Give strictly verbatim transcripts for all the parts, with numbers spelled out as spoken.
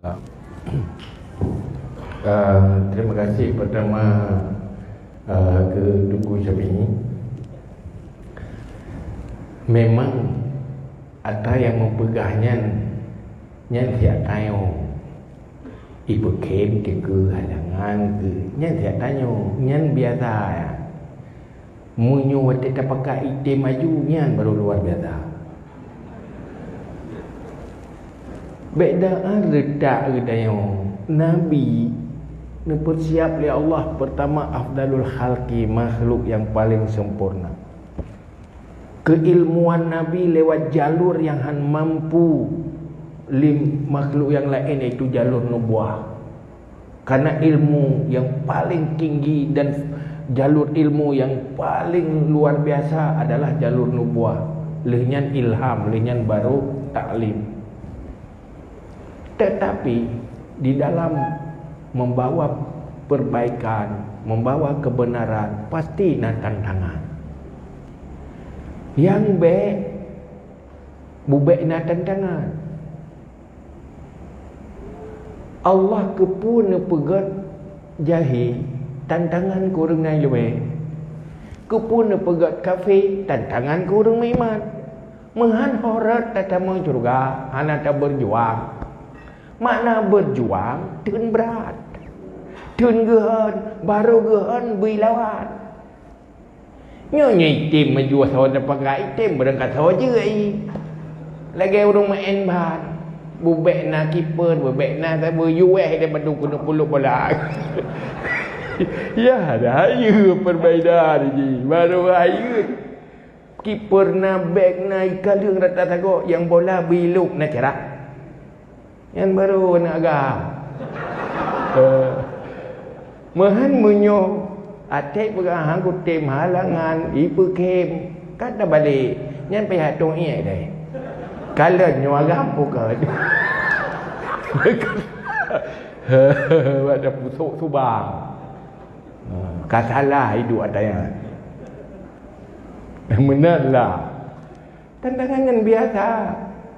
Eh, terima kasih pertama, eh, ke Teungku Syafie. Memang ata nyang meupeugah nyan, nyan siat tanyoe. Ipeukhem teuh keu halangan keu, nyan siat tanyoe, nyan biasa. Meunyoe watèe tapakat item maju, nyan baru luar biasa. Bèk daan reutak geutanyoe. Nabi neupeusiap lé Allah, pertama afdalul khalqi, makhluk nyang paleng sempurna. Keilmuan Nabi lewat jalur nyang hana mampu lé makhluk nyang laén, yaitu jalur nubuah. Karena ilmu yang paling tinggi dan jalur ilmu yang paling luar biasa adalah jalur nubuah. Lheueh nyan ilham, lheueh nyan baru taklim. Tetapi di dalam membawa perbaikan, membawa kebenaran, pasti na tantangan. Nyang bèk, bubèk na tantangan. Allah keupeue neupeugèt jahé tantangan keu ureueng nyang ileumèe. Keupeue neupeugèt kafé tantangan keu ureueng meuiman. Meuhan ho rot tatamong syeuruga hana tabeurjuang. Makna beurjuang teun brat. Teun geuhon, barô geuhon bri lawan. Nyoe nyoe item meujuh saboh teupanggai item beurangkat saboh jeuet i. Lagèe ureueng maén ban. Bubèk na kiper, bubèk na sabe yuweh daripada keuneuk puluk bola. Ya, ada ayeue perbaidan jih. Baru ayeue. Kiper na, bek na, ikaleueng rata sagoe, nyang bola beulôk na carak. Nyan baru aneuk agam. Eh, meuhan meunyoe até peugah hang kutem halangan, ipeukhem, ka tabalek. Nyan payah tueng ié deh. Kalon nyoe agam bukon. Bak tapusok subang. Ha, ka salah iduek ata nyan. Meunan lah. Tantangan nyan biasa.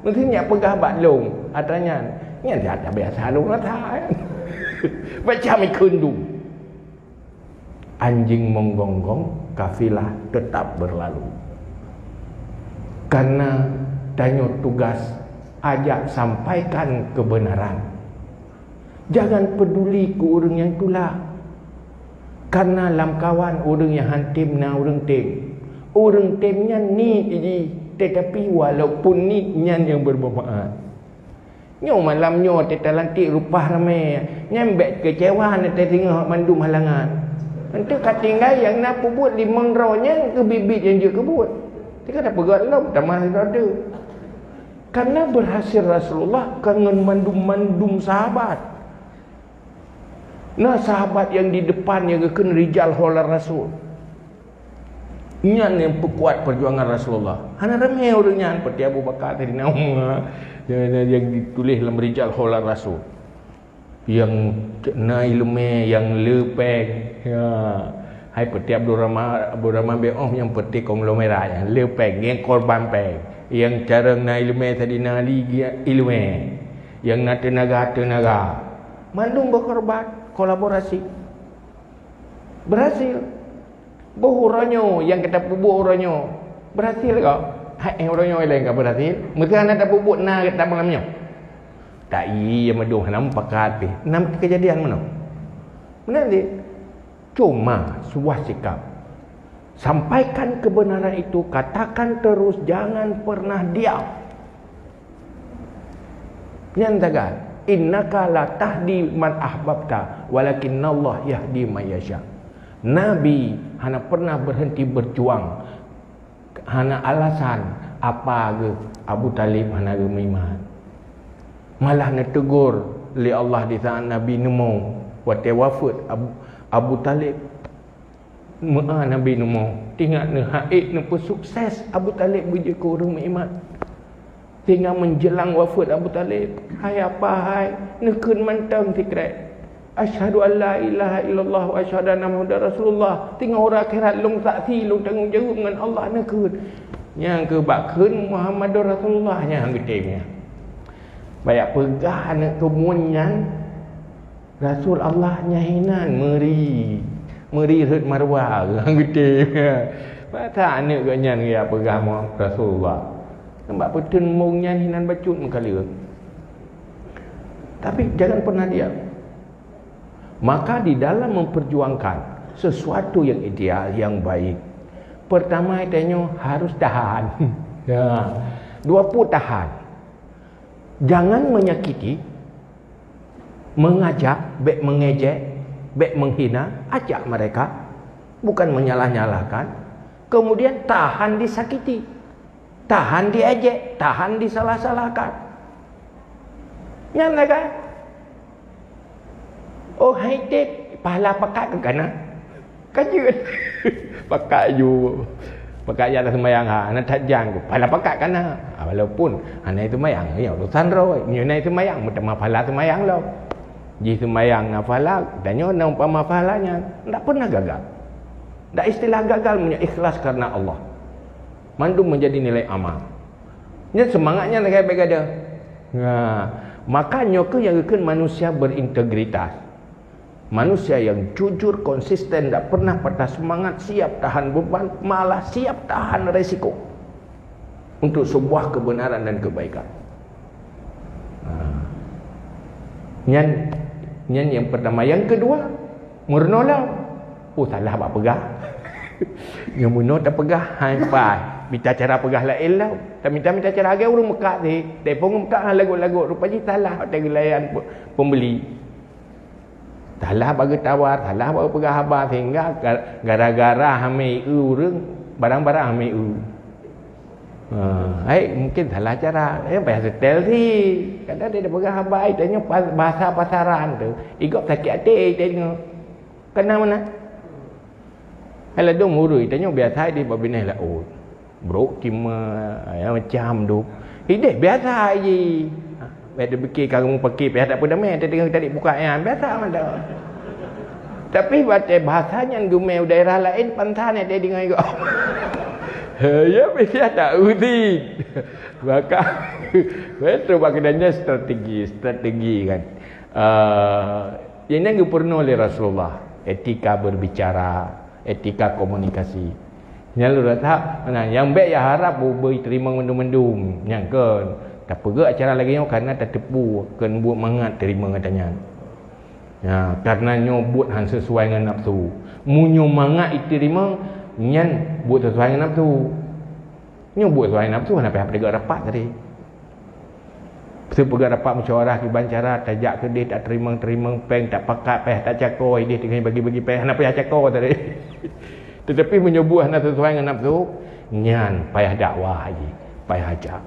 Meusti nyak peugah bak lôn, atra nyan. Nyan atra biasa lôn rasa. Macam ikheun dum. Anjing menggonggong, kafilah tetap berlalu. Karena tanyoe tugas ajak sampaikan kebenaran. Jangan peduli keu ureueng nyang tulak. Karena lam kawan ureueng nyang han tem na ureueng tem. Ureueng tem nyan niet jih, tetapi walaupun niet nyan nyang bermanfaat. Nyoe malam nyoe teuka lantik rupah ramé, nyan bek keucewa na teudeungoe mandum halangan. Enteuk ka tinggai nyang na peubuet limong droe nyan keu biet-biet nyang jeuet keu buet. Teuka tapeugah lom tamah rada. Karena berhasil Rasulullah ka ngon mandum-mandum sahabat. Na sahabat nyang di depan nyang geukheun rijal haular Rasul. Nyan nyang peukuat peujuangan Rasulullah. Hana ramé ureueng nyan, seperti Abu Bakar, Saidina Umar, nyang, nyang, nyang dituléh lam rijal haular Rasul. Nyang na ileumé, nyang le péng. Ya. Hai seperti Abdurrahman, Abdurrahman bin Auf nyang seperti konglomerat, nyang le péng, nyang korban péng. Nyang carông na ileumé, Saidina Ali, ileumé. Nyang na teunaga, teunaga. Mandum beukorban, kolaborasi. Berhasil. Boh uroe nyoe nyang ka tapeubuet uroe nyoe. Berhasil kok? Hai, eh, uroe nyoe ilèe ka berhasil. Meuseuti hana tapeubuet na gata malam nyoe. Tak iya meudong hana mupakat pih. Na keujadian meunoe. Meunan deh. Cuma sebuah sikap. Sampaikan kebenaran itu, katakan terus, jangan pernah diam. Nyan tagat, "Innaka la tahdi man ahbabta, walakinnallaha yahdi man yasha." Nabi hana pernah berhenti berjuang. Hana alasan apa geuh Abu Talib hana geumeuiman. Malah neutegur lé Allah di saat Nabi neumo watèe wafeuet Abu, Abu Talib. Meu'ah Nabi neumo, tingat neuhai neupeusukses Abu Talib beujeuet keu ureueng meuiman. Sehingga menjelang wafeuet Abu Talib, "Hai apa hai, neukheun mantong sikrek, 'Asyhadu an la ilaha illallah wa asyhadu anna Muhammadar Rasulullah.' Teungoh uroe akhirat lôn saksi, lôn tanggong jaweueb ngon Allah," neukheun. Nyang keu bak kheun Muhammadur Rasulullah nyang geutem nyan. Bak peugah aneuk keumun nyan, Rasul Allah nyan hinan meuri. Meuri rhot marwah ureueng geutem. Masa aneuk geuh nyan geujak peugah meuh Rasulullah. Nyan bak peuteun mong nyan hinan bacut meukaleueng. Tapi jangan pernah diam. Maka di dalam memperjuangkan sesuatu yang ideal, yang baik, pertama tanyoe harus tahan. Ya. Dua peuet tahan. Jangan menyakiti, mengajak, bèk mengejek, bèk menghina, ajak mereka, bukan menyalah-nyalahkan. Kemudian tahan disakiti, tahan diejek, tahan disalah-salahkan. Nyan lah kan? Oh, hai teb, pahala pakat keu kana? Ka jeuet. Pakat ju. Pakat jak seumayang ha, hana that jang ku. Pahala pakat kana? Ha, walaupun hana seumayang, nyoe urusan droe. Nyoe na seumayang, meutamah pahala seumayang lom. Jih seumayang na pahala, dan nyoe na umpama pahala nyan. Ndak pernah gagal. Ndak istilah gagal, meunyoe ikhlas karena Allah. Mandum menjadi nilai amal. Nyan seumangat nyan lagèe bèk gadôh. Nah, maka nyoe keuh nyang geukheun manusia berintegritas. Manusia yang jujur, konsisten, tak pernah patah semangat, siap tahan beban, malah siap tahan resiko untuk sebuah kebenaran dan kebaikan. Ha. Nyan, nyan yang pertama. Yang kedua, meurunoe lom. Oh, salah bak peugah. Nyang meurunoe tapeugah, hai pai. Mita cara peugah laén lom. Tamita-mita cara agak ureueng meukat sih. Telepon meukat lagu-lagu rupa jih salah. Watèe geulayan pe-, pembeli. Salah bagi tawar, salah bagi peugah haba, sehingga ga-, gara-gara hamé eu ureueng, barang-barang hamé eu. Ha, hai, mungkin salah cara. Eh, payah setel sih. Kadang dia peugah haba, dia tanya pas-, bahasa pasaran tu. Igop sakit hati, dia tengok. Kena mana? Hai ladôm urui, tanyoe biasa di bak binéh laôt. Brok cima, ya, macam tu. Ideh biasa ji. Bèk tapikir kamu pakai payah tak peudamé, teudeungoe tadi buka nyan, biasa mantong. Tapi watèe bahasa nyan geumé u daerah laén, pansa nyan teudeungoe juga. Ya, biasa tak udik. Maka, betul bak keudanya strategi, strategi kan. Ah, yang nyan geupeurunoe lé Rasulullah, etika berbicara, etika komunikasi. Nyan lôn rasa, nah, nyang bèk ya harap bu-, beu teurimong mandum-mandum. Nyang kon, tapeugah acara lagèe nyoe karena tateupeue kon buet mangat teurimong gata nyan. Ya, karena nyoe buet han sesuai ngon nafsu. Meunyoe mangat iteurimong, nyan buet sesuai ngon nafsu. Nyoe buet sesuai nafsu, hana payah peugah rapat tadi. Seupeugah rapat musyawarah kiban cara tajak keudeh, tak teurimong-teurimong péng, tak pakat péh, tak cako, ideh teungoh bagi-bagi péh, hana payah cako tadi. Tetapi meunyoe buet hana sesuai ngon nafsu, nyan payah dakwah jih, payah ajak.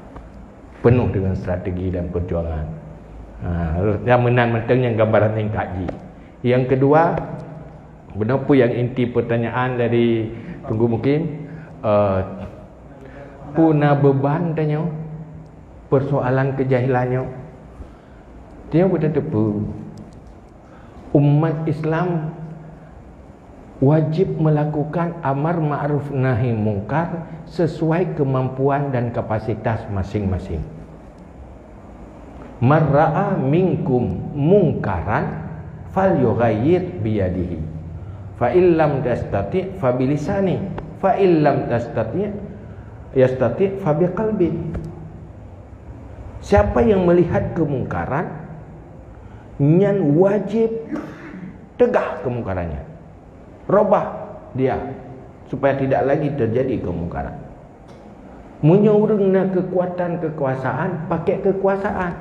Penuh dengan strategi dan perjuangan. Ha, dan meunan mantong nyang gambaran singkat jih. Yang kedua, beuna peue nyang inti pertanyaan dari Teungku Mukim? Eh, peue na beban tanyoe? Persoalan kejahilan nyoe. Tanyoe beutateupeue, umat Islam wajib melakukan amar ma'ruf nahi mungkar sesuai kemampuan dan kapasitas masing-masing. "Man ra'a minkum mungkaran falyughayyir biyadihi. Fa illam yastati' fa bilisani. Fa illam tastati' yastati' fa biqalbi." Siapa yang melihat kemungkaran, nyan wajib teugah kemungkaran nyan. Robah dia supaya tidak lagi terjadi kemungkaran. Meunyoe ureueng na kekuatan kekuasaan, pakai kekuasaan.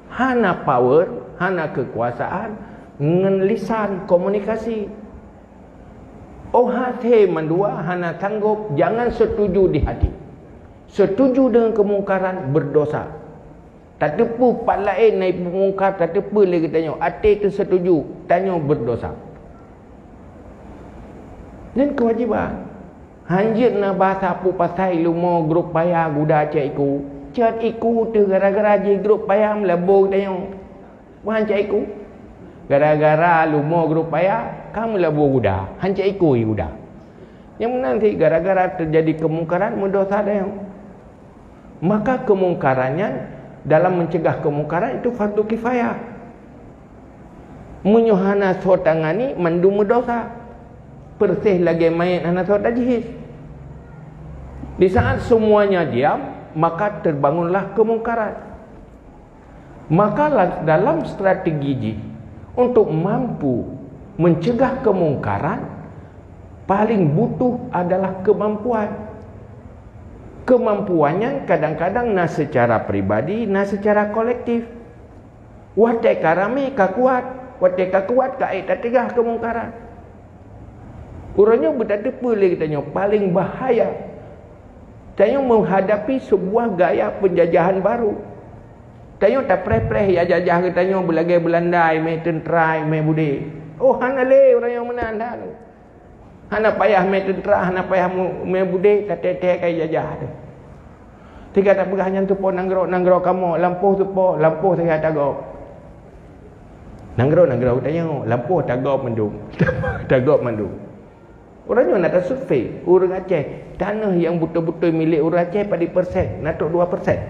Hana power, hana kekuasaan, ngon lisan komunikasi. Oh, hase mandua hana sanggob, jangan setuju di hati. Setuju dengan kemungkaran, berdosa. Tateupeue pat laén na ipeumungkar, tateupeue lé geutanyoe, até teusetuju, tanyoe berdosa. Nyan kewajiban. Hanjeuet na bahasa peue pasai lumo grup paya guda cit iku. Cit iku teuh gara-gara jih grup paya meulabô geutanyoe. Bukan cit iku. Gara-gara lumo grup paya, ka meulabô guda. Han cit iku i guda. Nyang meunan cit gara-gara teujadi keumungkaran, meudosa tanyoe. Maka keumungkaran nyan Dalam mencegah kemungkaran itu fardu kifayah. Meunyoe hana soe tangani, mandum meudosa. Persis lagée manyét hana soe tajhiz. Di saat semuanya diam, maka terbangunlah kemungkaran. Maka la-, dalam strategi jih untuk mampu mencegah kemungkaran, paling butuh adalah kemampuan. Kemampuan nyan kadang-kadang na secara pribadi, na secara kolektif. Watée ka ramé ka kuat, watée ka kuat ka ék tateugah keumungkaran. Uroe nyoe beutateupeue lé geutanyoe paléng bahaya. Tanyoe meuhadapi seubuah gaya peunjajahan baru. Tanyoe tapreh-preh ya jajah geutanyoe beulagée Beulanda, imé teuntra, imé budé. Oh, hana lé uroe nyoe meunan that. Hana payah mé teuntra, hana payah mu-, mé budé, tateutek kai jajah teuh. Tiga tapeugah nyan teuh po nanggroe, nanggroe kamoe, lampôh teuh po, lampôh tiga tagob. Nanggroe, nanggroe tanyoe, lampôh tagob mandum. Tagob mandum. Uroe nyoe na tasurvei, ureuëng Aceh, tanoh nyang beutôi-beutôi milék ureuëng Aceh padum persen, na trok dua persen.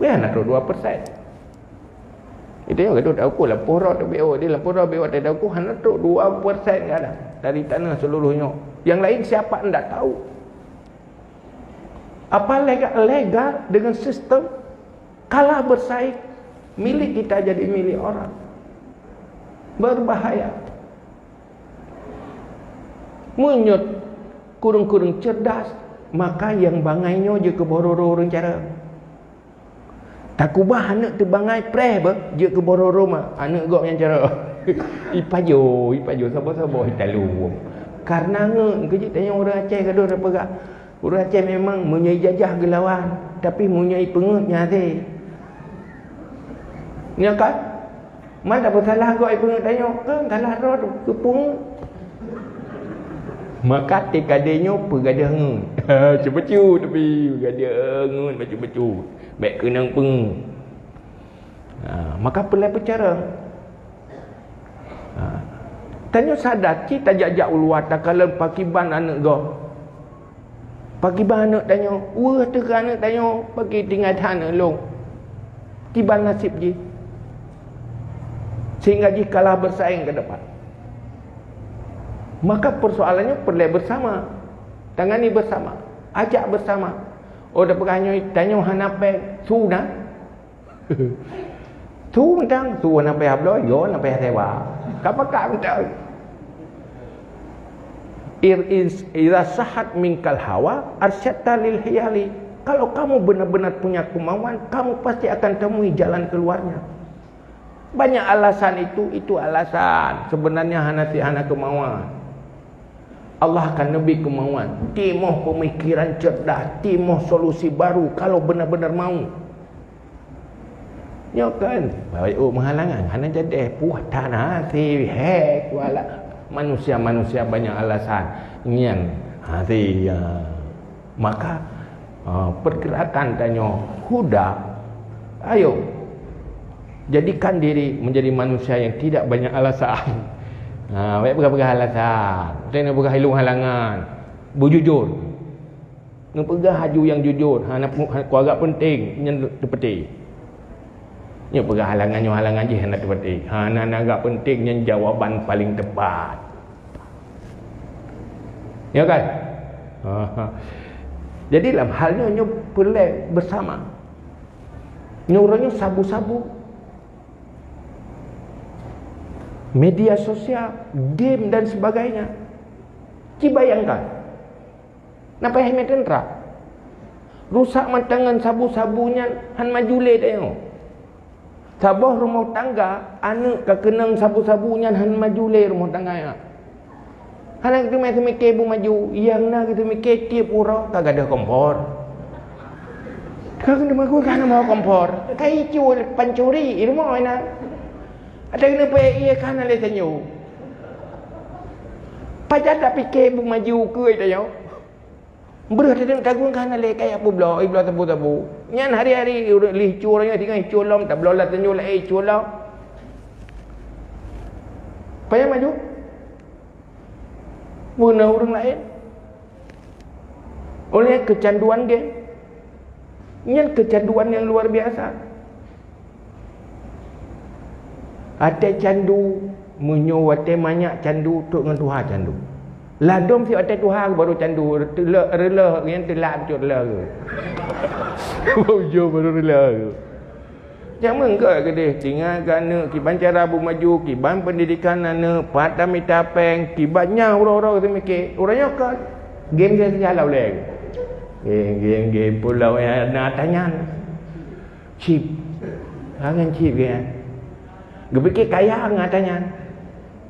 Weh, na trok dua persen. Itu nyang gadoh tauku lampôh rot B O, di lampôh rot B O tadi tauku hana trok dua persen kadang dari tanah seluruh nyoe. Yang lain siapa ndak tahu. Apa legal, legal dengan sistem kalah bersaing, milik kita jadi milik orang. Berbahaya. Meunyoe kureueng-kureueng cerdas, maka nyang bangai nyoe jeuet keu boh roro ureuëng cara. Takubah aneuëk teubangai preh beh, jeuet keu boh roro ma, aneuëk gob nyang cara. Ipajoh, ipajoh, saboh-saboh italeueng. Karena ngeut, keujeuet tanyoe ureuëng Aceh gadoh tapeugah. Ureuëng Aceh memang meunyoe ijajah geulawan, tapi meunyoe ipeungeut nyan hase. Nyo kan? Man tapeusalah gob ipeungeut tanyoe, kan salah droe teuh, keupeungeut. Maka T K D nyoe peugadeuh ngeut. Cubacut tapi peugadeuh ngeut bacut-bacut. Bék keunong peungeut. Ha, maka peulai peucara. Ha. Tanyoe sadar cit tajak-jak u luwa takalon pakiban aneuëk gob. Pakiban aneuëk tanyoe, weueh teuka aneuëk tanyoe, paki tinggai that aneuëk lôn. Kiban naseb jih. Sehingga jih kalah bersaing ke depan. Maka persoalannya perlu bersama. Tangani bersama. Ajak bersama. Oh, dah peugah nyoe, tanyoe hana péng, su na. Su mantong, su na payah bloe, yo na payah sewa. Ka pakat mantong. Ir-, is-, idza sahat minkal hawa arsyadta lil hiyali. Kalau kamu benar-benar punya kemauan, kamu pasti akan temui jalan keluarnya. Banyak alasan itu, itu alasan. Sebenarnya hana ti-, hana kemauan. Allah akan neubri kemauan. Timoh pemikiran cerdas, timoh solusi baru kalau benar-benar mau. Nyoe kan, baik oh meuhalangan, hana jadi puah tanah hati, hek wala. Manusia-manusia banyak alasan. Nyan hati ya. Maka, ah, pergerakan tanyoe huda, ayo, jadikan diri menjadi manusia yang tidak banyak alasan. Ha, baik peugah-peugah alasan. Tengok peugah ilung halangan. Bujujur. Neupeugah aju nyang jujur, hana pu-, ha, ku agak penting nyan teupeuti. Nyoe peugah halangan, nyoe halangan jih hana teupeuti. Hana na agak penting nyan jawaban paling tepat. Ya kan? Aha. Jadi lam hal nyoe, nyoe peureulée bersama. Nyoe uroe nyoe sabu-sabu. Media sosial, game dan sebagainya. Ci bayangkan. Na payah mé teuntra. Rusak mantong ngon sabu-sabu nyan han maju lé tanyoe. Saboh rumoh tangga, aneuëk ka keunong sabu-sabu nyan han maju lé rumoh tangga nyan. Hana geuteumé seumiké bu maju, nyang na geuteumé tieb uroe ka gadôh kompor. Ka geuteumé ku ka na meuho kompor. Ka icue pancuri i rumoh inan. Ada keuneuk peuék ié ka hana lé tanyoe. Pajan tapiké bu maju keu tanyoe. Breuh teudeungoe tagun ka hana lé kaya peubloe, ibloe sabu-sabu. Nyan hari-hari ureuëng lih cu ureuëng nyoe tinggai cu lom, tabloe lam tanyoe laén cu lom. Payah maju. Beuna ureuëng laén. Oleh kecanduan game. Nyan keucanduan nyang luar biasa. Watèe candu, meunyoe watèe manyak candu, trok ngon tuha candu. Ladôm sit watèe tuha baru candu, reulèh, reulèh, nyan teulak bacut reulèh. Bak ujoe baru reulèh. Jameun keu keudeh, tinggai keu aneuk, kiban cara beumaju, kiban pendidikan aneuk, pat tamita pèng, kiban nyan uroe-uroe teumike. Uroe nyoe kon game saja lam ulèe. Game, game, game pulo nyang na ata nyan. Chip. Kangen chip kan. Geupike kaya ngon ata nyan.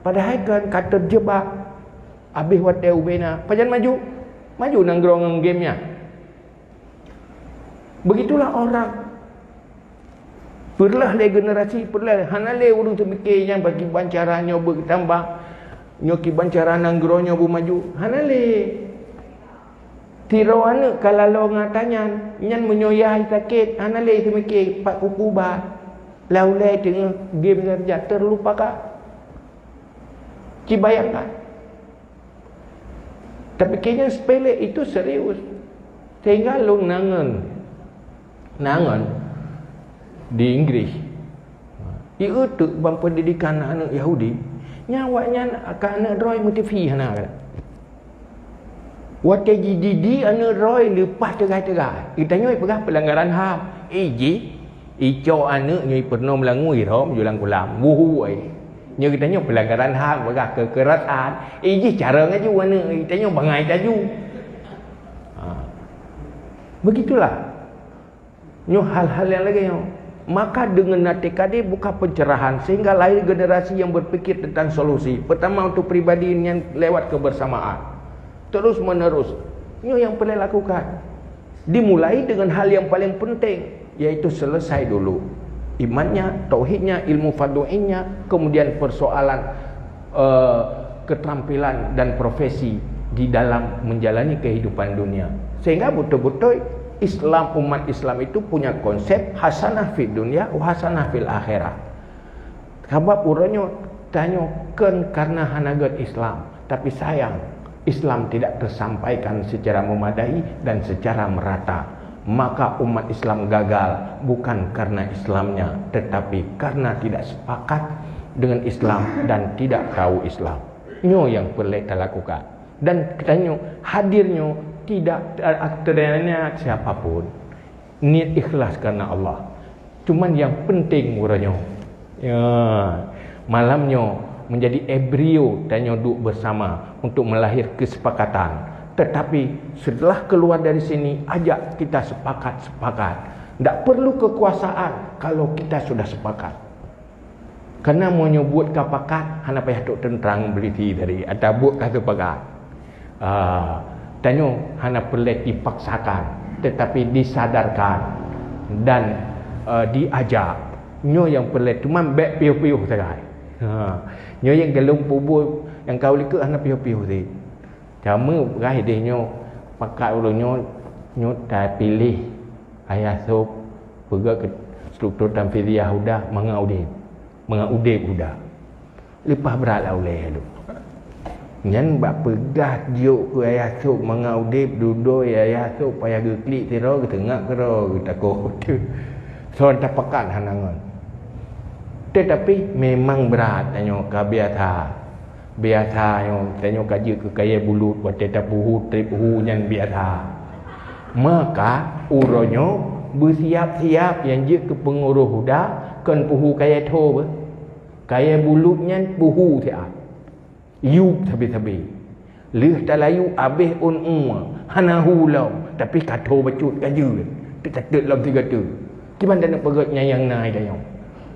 Padahai kan ka teujebak. Abéh watèe ubé na. Pajan maju? Maju nanggroe ngon game nyan. Begitulah orang. Peureulèh lé generasi, peureulèh. Hana lé ureueng teumike nyan bagi ban cara nyoe beutambah. Nyoe kiban cara nanggroe nyoe beumaju. Hana lé. Sidroe aneuk ka laloe ngon ata nyan, nyan meunyoe yah sakét, hana lé teumike pat kuku ubat. Lam ulèe teungoh game saja terlupakan. Ci bayangkan. Tapi kayaknya sepele itu serius. Sehingga lôn nangon, nangon di Inggris. Ieu teuk ban pendidikan aneuk Yahudi. Nyan awaknyan ka aneuk droe meuteuphi hana. Watèe jididi aneuk droe leupah teugai-teugai. Geutanyoe peugah pelanggaran HAM. Eh jih, icok aneuk nyoe peurunoe meulangui rhom ju lam kulam. Wuhu ai. Nyoe geutanyoe pelanggaran HAM peugah kekerasan. Eh jih cara ngaju aneuk, geutanyoe bangai taju. Ha. Begitulah. Nyoe hal-hal nyang lagèe nyoe. Maka deungon na T K D buka pencerahan sehingga lahir generasi yang berpikir tentang solusi. Pertama untuk pribadi nyan lewat kebersamaan. Terus menerus. Nyoe nyang peureulèe lakukan. Dimulai dengan hal yang paling penting, yaitu selesai dulu imannya, tauhidnya, ilmu fardu ainnya, kemudian persoalan eh, keterampilan dan profesi di dalam menjalani kehidupan dunia. Sehingga betul-betul Islam, umat Islam itu punya konsep hasanah fid dunya wa hasanah fil akhirah. Sabab uroe nyoe tanyoe kon karena hana gèt Islam, tapi sayang Islam tidak tersampaikan secara memadai dan secara merata. Maka umat Islam gagal bukan karena Islamnya, tetapi karena tidak sepakat dengan Islam dan tidak tahu Islam. Nyoe nyang peureulèe talakukan. Dan geutanyoe hadir nyoe tidak, eh, teuringat siapapun. Niat ikhlas karena Allah. Cuman nyang penting uroe nyoe, ya, malam nyoe menjadi embrio tanyoe duek bersama untuk melahir kesepakatan. Tetapi setelah keluar dari sini, ajak kita sepakat-sepakat. Ndak perlu kekuasaan kalau kita sudah sepakat. Karena meunyoe buet ka pakat, hana payah trok teuntang polisi tadi, atau buet ka teupakat. Ah, tanyoe hana peureulèe dipaksakan, tetapi disadarkan dan, eh, diajak. Nyoe nyang peureulèe, cuma bèk piôh-piôh sagai. Ha. Nyoe nyang golom peubuet nyang ka u likôt hana piôh-piôh sit. Jameun peugah idéh nyoe, pakat uroe nyoe, nyoe tapiléh Ayah Sop peugah keu struktur tanfidhiyah huda mangat udép. Mangat udép huda. Leupah brat lam ulèe lôn. Nyan bak peugah jok keu Ayah Sop mangat udép, dudoe Ayah Sop payah geuklik sidroe, geuteungab keudroe, geutakot. Son tapakat hana ngon. Tetapi memang brat tanyoe ka biasa. Biasa nyoe, tanyoe ka jeuet keu kayèe bulut, watèe tapeuhu trép hu nyan biasa. Maka, uroe nyoe, beusiap-siap nyang jeuet keu peunguroh huda, kon peuhu kayèe tho beuh. Kayèe bulut nyan peuhu siat. Yup sabe-sabe. Lheueh talayu abéh ôn ueh, hana hu lom, tapi ka tho bacut ka jeuet. Teutateuet lom sigoe teuk. Kiban taneuk peugöt nyang na tanyoe.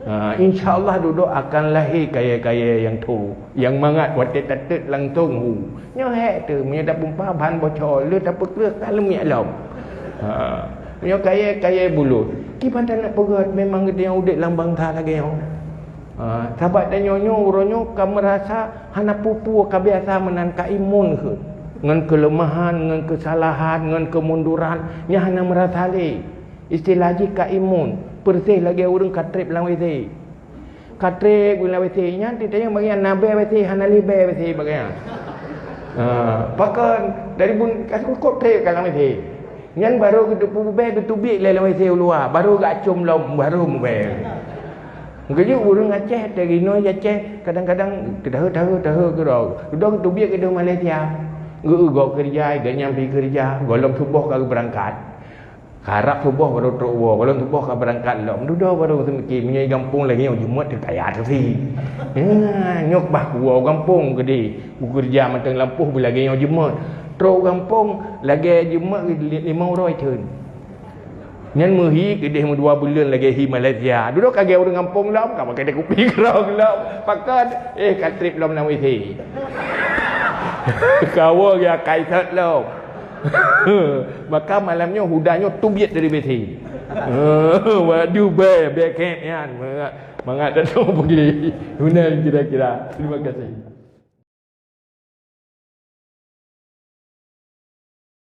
Ha, insya Allah dudoe akan lahé kayèe-kayèe nyang tho, nyang mangat watèe tateuet langsong hu. Nyoe hék teuh, meunyoe tapeumpah ban bocor, lheueh tapeukreueh ka leumiek lom. Ha, meunyoe kayèe-kayèe bulut, kiban taneuk peugöt memang geutanyoe udép lam bansa lagèe nyoe. Ha, sabab tanyoe nyoe uroe nyoe ka meurasa hana peue-peue, ka biasa meunan, ka imun kheueh. Ngon keuleumahan, ngon keusalahan, ngon keumunduran, nyan hana meurasa lé. Istilah jih ka imun, peureuseh lagèe ureueng ka trép lam W C. Ka trép lam W C, nyan teuntèe bagian na bèe W C, hana lé bèe W C bagian. Ha, pakon dari bun ka cukup trép ka lam W C. Nyan barô geuteupeue bubé, geuteubiet lé lam W C u luwa, barô geuacôm lom, barô mubé. Geujok ureuëng Aceh, teurinoi Aceh, kadang-kadang teudahe-dahe, dahe keudroe. Dudoe geuteubiet keudeh Malaysia. Geu-, gok keureuja, gobnyan pi keureuja, gohlom suboh ka geubeurangkat. Karab suboh barô trok woe, gohlom suboh ka beurangkat lom. Dudoe barô seumiké, meunyoe gampông lagée nyoe jeumeut teuh kaya teuh si. Ya, nyoe bah kuwoe gampông keudeh, kukeureuja mantong lampôh beulagée nyoe jeumeut. Trok gampông lagée jeumeut limong uroe thon. Nyan meuhi keudeh meudua buleuen lagée hi Malaysia. Dudoe ka gét ureuëng gampông lom, ka pakai kupi keudroe lom. Pakon, eh, ka treb lom lam W C. Kawoe geuakai sot lom. Maka malam nyoe huda nyoe teubiet dari W C. Waduh, bèe, bèe kép nyan. Mangat, mangat dak tahu pergi. Guna kira-kira. Terima kasih.